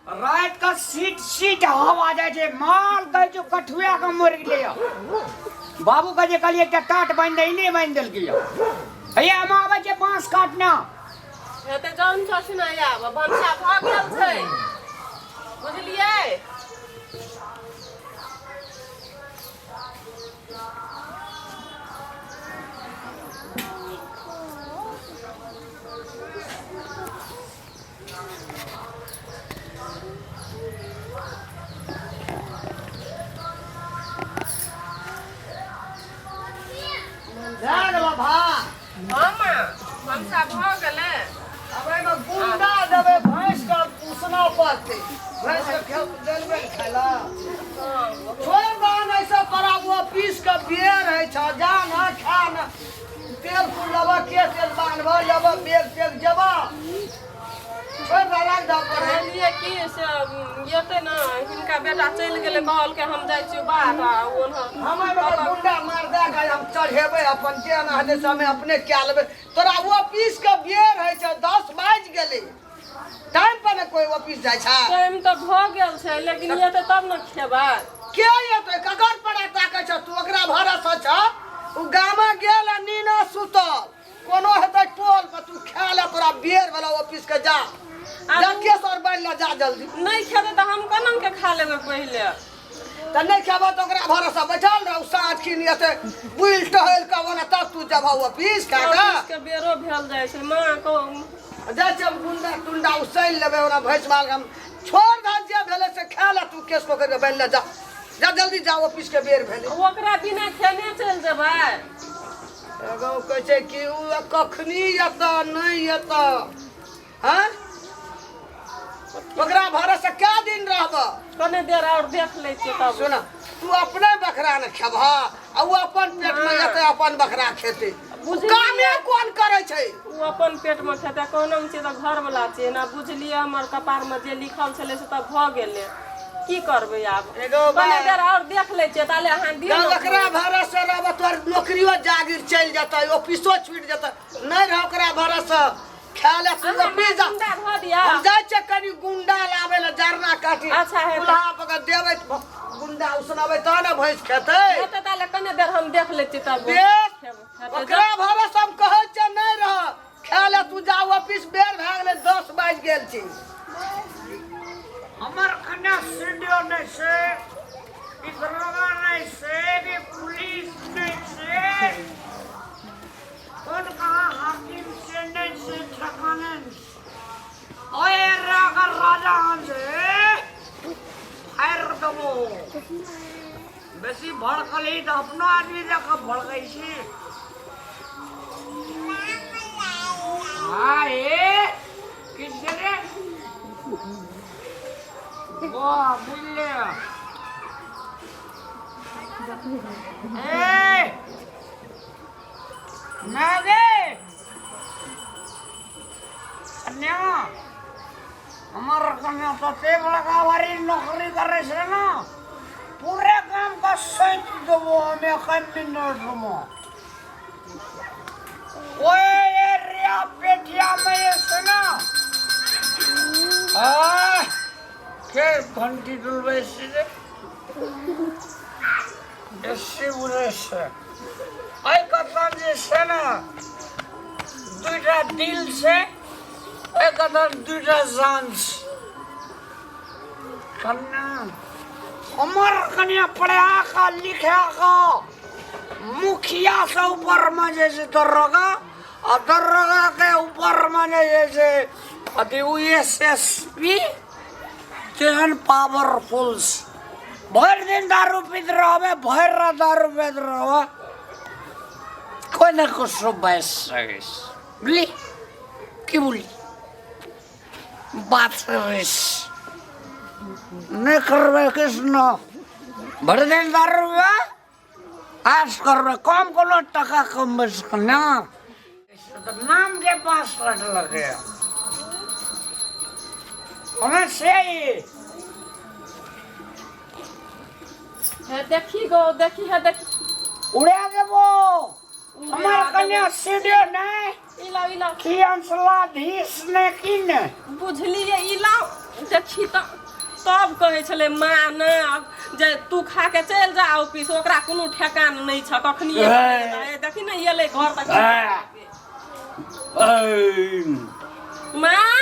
राति के seat seat हवा जाइ छै माल कहै छै कठुआ के मरि गेलै बाबू के जे कहलियै एकटा टाट बान्हि दे नहि बान्हि देलकै हैया हम आबै छै बाँस काटना। हेतै जौन छथिन आब भनसा भऽ गेल छै बुझलियै। भए गेलौ भात। हँ माँ, भनसा भऽ गेलै। आब एहिमे गुंडा देबै भैंस के उसना पड़तै। भैंस के देलबै ने खाय लए। छोड़ि दहन ऐसे पराबो पीस के बेर होइ छौ जा न खा न तेल कुल लेबऽ के तेल बान्हबऽ लेबऽ बेग तेग जेबऽ छोड़ि दऽ राखि दऽ पर कहलियै कि से एतै ने हिनका बेटा चलि गेलै कहलकै हम जाइ छियौ बाध आ ओन्हर हम एहिमे गुंडा मार दए कऽ हम चढ़ेबै अपन जे एना हेतै से हमे अपने कए लेबै। तोरा ऑफिस के बेर होइ छै 10 बाजि गेलै टाइम पर ने कोई ऑफिस जाइ छै। टाइम तऽ भऽ गेल छै लेकिन एतै तब ने खेबै। के एतै ककर पर ताकै छ तू ओकरा भरोसा छ ओ गामे गेल आ नीना सुतल कोनो हेतै टोल पर तू खा ले तोरा बेर वाला ऑफिस के जा जा केस और बान्हि ले जा जल्दी। नहि खेबै तऽ हम केना के खा लेबै पहिले। तऽ नहि खेबह तऽ ओकरा भरोसा बैठल रहू साँझ खिन एतै बुलि टहलि कऽ ओना तब तू जबह ऑफिस खा कऽ। ऑफिस के बेरो भेल जाइ छै माँ कहू। जाइ छियै हम गुंडा टुंडा उसैल लेबै ओना भैंस माल हम छोड़ दहन जे भेलै से खा ले तू केस पकड़ि कऽ बान्हि ले जा जा जल्दी जा ऑफिस के बेर भेलै। ओकरा बिना खेने चलि जेबै। एगो कहै छै कि ओ कखनी एतऽ नहि एतऽ हँ ओकरा भरोसे कए दिन रहबह। कने देर और देख लै छियै तब। सुन तू अपने बकरा ने खेबह आ ओ अपन पेट में जेतै अपन बकरा खेतै। बुझलियै। कामे कोन करै छै? ओ अपन पेट में खेतै कोनो मे छियै तऽ घर वाला छियै ने बुझलियै हमर कपार में जे लिखल छलै से तऽ भऽ गेलै की करबै आब। एगो कने बात। देर और देख लै छियै ताले अहाँ दियौ जब ने। ओकरा भरोसे रहबह तोहर नौकरियो जागीर चलि जेतै ऑफिसो छूटि जेतै नहि रह ओकरा भरोसे खा ले तू अहाँ ऑफिस जा। गुंडा धऽ दिअ। हम जाइ छियै कनि गुंडा लाबै लए जरना काटी अच्छा, हेतै। कुल्हा पकड़ देबै गुंडा उसनाबै तहन ने भैंस खेतै। हेतै ताले कने देर हम देख लै छियै तब। बेस खेबै। हेतै ओकरा भरोसे हम कहै छियै नहि रह खा ले तू जा ऑफिस बेर भए गेलै 10 बाजि गेल छै। हमर कन्या सीडीओ नहि छै ई दरोगा नहि छै कि पुलिस नहि छै कोन कहाँ हाकिम से नहि छै ठेकाने ओए रागर राजा हम से फायर देबो बेसी भड़कली तऽ अपनो आदमी देख भड़कै छी। हाँ ए किस रे वाह बुझले ए ना गे कन्या हमर कन्या तते बड़का भारी नौकरी करे छै ना पूरे काम का सैंत देबो हम एक मिनट में। ओए एरिया पेटिया में ये सुना आ के घंटी डुलबै छै रे एसी बुझै छै एहि कथन जे छै ने दुइटा दिल छै एहि कथन दुइटा जान छै। कन्या हमर कन्या पढ़ा कऽ लिखा कऽ मुखिया से ऊपर में जे छै दरोगा आ दरोगा के ऊपर में जे छै अथी ओ एस एस पी तेहन पावरफुल छै। भरि दिन दारू पीत रहबै भरि रात दारू पीत रहबै कोइ ने कुछो बाजि सकै छै बुझली की बोली बात करै नहि करबै कृष्ण भरि दिन दारू आस करबै कम कोनो टका कमबै छै ना नाम के पास कटलकै हमें से हे देखी गो देखी हे देखी उड़ा देबो हमर कन्या सीढ़ियो नहीं ई लाओ ई लाओ की अंशलाधीश ने की ने बुझलिए ई लाओ देखी। देखी तऽ तब कहै छलै माँ ने जे तू खा के चलि जा ऑफिस ओकरा कोनो ठेकान नहि छ कखनी देखी ने एलै घर तक माँ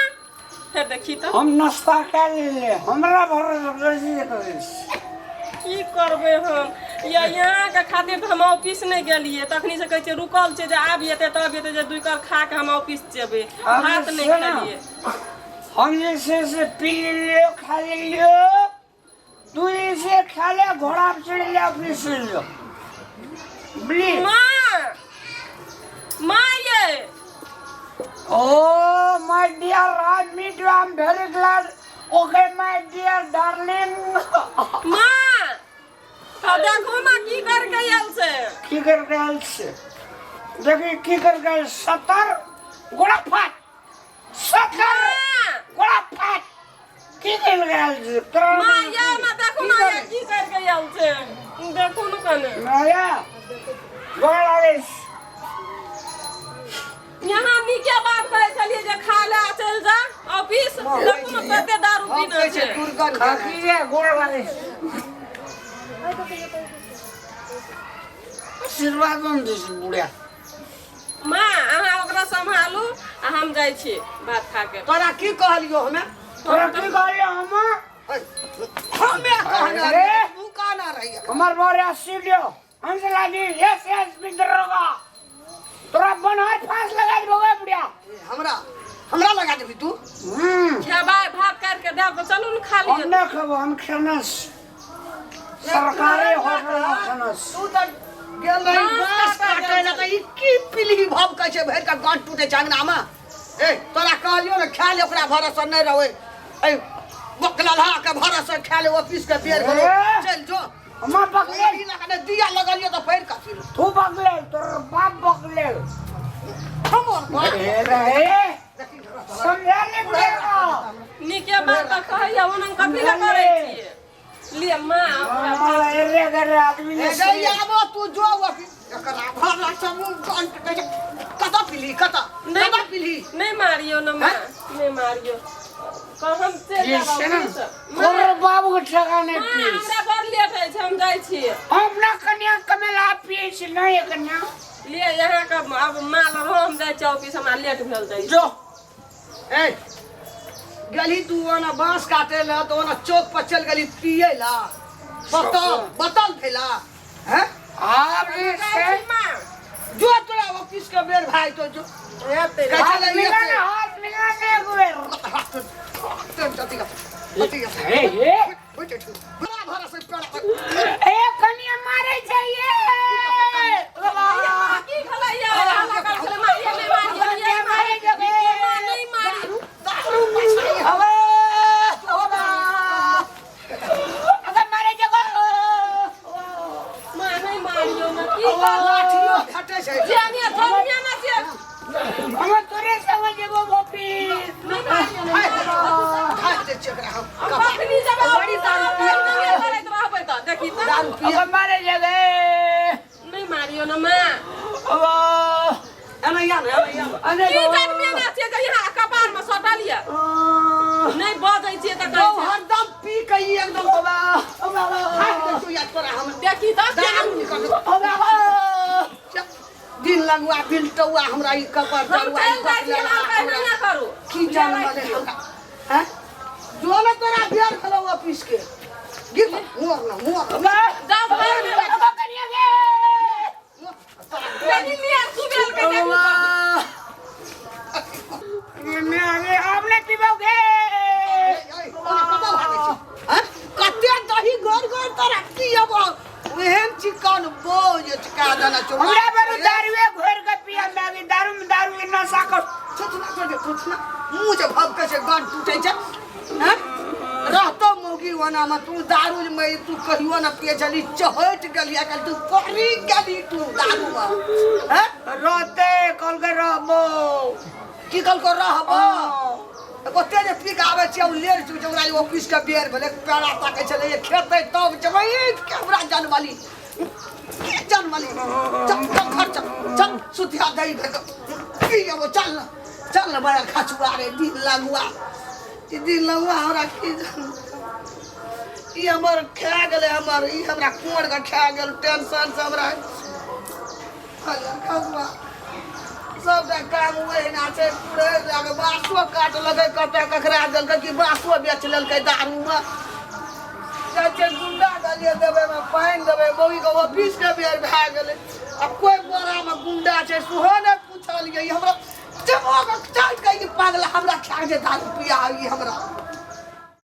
फेर देखी तऽ हम नाश्ता कए लेलियै हमरा भरोसा करै की करबै हम या यहाँके खातिर तऽ हम ऑफिस नहि गेलियै तखनी से कहै छियै रुकल छै जे आब एतै तब एतै जे दुइ कर खा के हम ऑफिस जेबै भात नहि खेलियै हम जे छै से पी लेलियो खा लेलियो तू जे छै खा ले घोड़ा पर चढ़ि ले ऑफिस चलि जो बुझली माँ माँ ये Oh, my dear, I meet you. I'm very glad. Okay, my dear darling. माँ तऽ देखू ने की करके आयल छै की कर गेल छै देखी की कर गेल 70 गोड़ा फाट 70 गोड़ा फाट की कर गेल छै तोरा माँ ये ना देखू ना ये की करके आयल छै देखू ने कने माया गोड़ा लागै छै। यहाँ नीके बात कहै छलियै जे खा ले आ चलि जा ऑफिस देखू ने कते दारू हम पीने कहै छै छै दुर्गंध काकी रे गोड़ लागै छै। आशीर्वाद हम दै छै बुढ़िया माँ अहाँ ओकरा सम्हालू आ हम जाइ छी भात खा के तोरा की कहलियो हमे तोरा की कहलियो हम हमे कहना अरे! तू कहना रही हमर बोरे स्टूडियो हंसला जी एस एस पी दरोगा तोरा बनहर फांस लगा देबो गे बुढ़िया हमरा हमरा लगा देबी तू हम्म खेबै भात काटि के देब तऽ चलू ने खा हम लिअ नहि खेबो हम खेना छी। सरकारी होटल में खेना छी। तू तऽ गेल रही बाँस बाँस काटै काटै लए तऽ ई की पिलही भव कहै छै भरि कऽ गाँठ टूटै छै अंगनामे ए तोरा कहलियौ ने खा ले ओकरा भरोसा नहि रहै ए बकलहा के भरोसा खा ले ऑफिस के बेर भेलो ए! चल जो हमर बकलेल ई लगा ने दिया लगलियो तऽ पैर कथी तू बकलेल तोर बाप बकलेल हमर बाप ए रे समझा ले बुढ़िया नीके बात तऽ कहैया ओना कथी लए करै छियै लिअ माँ ओकरा भात रे रे आदमी ए ने गई आबो तू जो ऑफिस एकरा भरोसा मुँह गाँठ टूटै छै कतऽ पिलही कतऽ नहि कतऽ पिलही नहि मारियौ ने माँ नहि मारियौ हम चलि ये जायब से ना ऑफिस माँ तोर बाबू के ठेका नहीं माँ, पीस हमरा बड़ लेट होइ छै हम जाइ छियै हम अपना कन्या कमेला पिए छी नहीं कन्या लिए यहाँके अब माँ लग हम जाइ छियै ऑफिस हमरा लेट भेल जाइ छै जो ए गेली तू ओना बाँस काटे ला तऽ ओना चौक पर चल गेली पिए ला बतल बतल भेला हैं आप जे जाइ से छी माँ जो तोरा ऑफिस के बेर भाई तो जो एतै कहै हाथ छलै मिला एते। ना हाथ मिला ना एक बेर ए ए ए कन्या मारे चाहिए की भेलै ये हल्ला करै छलै माँ ये नहि मारियौ ये मारे जबे माँ नहि मारियौ अबे अगर मारे जगह माँ नहि मारियौ ने की करबै लाठियो खटे छै जे धर्मिया ना छै हम तोरे संग जेबो गोपी नहि मारियौ ने खाइ दे छै एकरा हम हम कखनी जेबै ऑफिस दारू पिया। करैत रहबै तऽ देखी तऽ दारू पिया अगर मारे जगह नहि मारियौ ने माँ एना या ने एना या ने। अरे की धर्मिया ना छै जे यहाँ कपार मे सटल ये नहि बजै छियै तऽ तो कहै छै हरदम पी के ई एकदम खाइ दे छौ या तोरा हम देखी तऽ दारू निकल दिन लगुआ बिलटौआ हमरा ई कपर हम जरुआ ई चलि जाइ छियै बकलेला अहाँ हमरा कहिना करू की जान मने हमरा हैं जो ने तोरा बियार भेलौ ऑफिस के गिर मुअर न मुअर न जाउ घर मे देखी लिअ सुबेल के देखी आपने पीबोगे कते दही गोर गोर तोरा पियब ओहन चिकन बोझ चिका देना छौ हमरा बरु दारुए घोर के पिया लागी दारू में दारू के नशा कर थुथना छोड़ दे थुथना मुँह जे भभकै छै गान टूटै छै हैं रहतो मौगी ओना में तू दारू में तू कहियो न पिए छली चहट गेली आइ तू पड़ी गेली तू दारू में हैं रहते कल के रहबो की कहलको रहबो ओते जे पी के आबै छियै ओ लेर चुक ओकरा ऑफिस के बेर भेलै पेड़ा ताकै छलै ये खेतै तब जेबै के हमरा जनमली के जनमली चल चल घर चल चल सुतिया दही भेल की एगो चल न चल न बड़ा खचुआ रे दिन लगुआ। ई दिन लौआ हमरा की जान ई हमर खा गेलै हमर ई हमरा कोर के खा गेल टेंशन से हमरा खसबा सबटा काम ओहिना छै पूरे जाके बाँसो काट लकै कतऽ ककरा देलकै कि बाँसो बेच लेलकै दारूमे जाइ छै गुंडा देलियै देबैमे पानि देबै बौगीके ऑफिसके बेर भए गेलै आ कोइ बोरामे गुंडा छै सेहो नहि पुछलियै ई हमरा दिमाग चाटि कऽ ई पागल हमरा खा जे दारू पिया ई हमरा।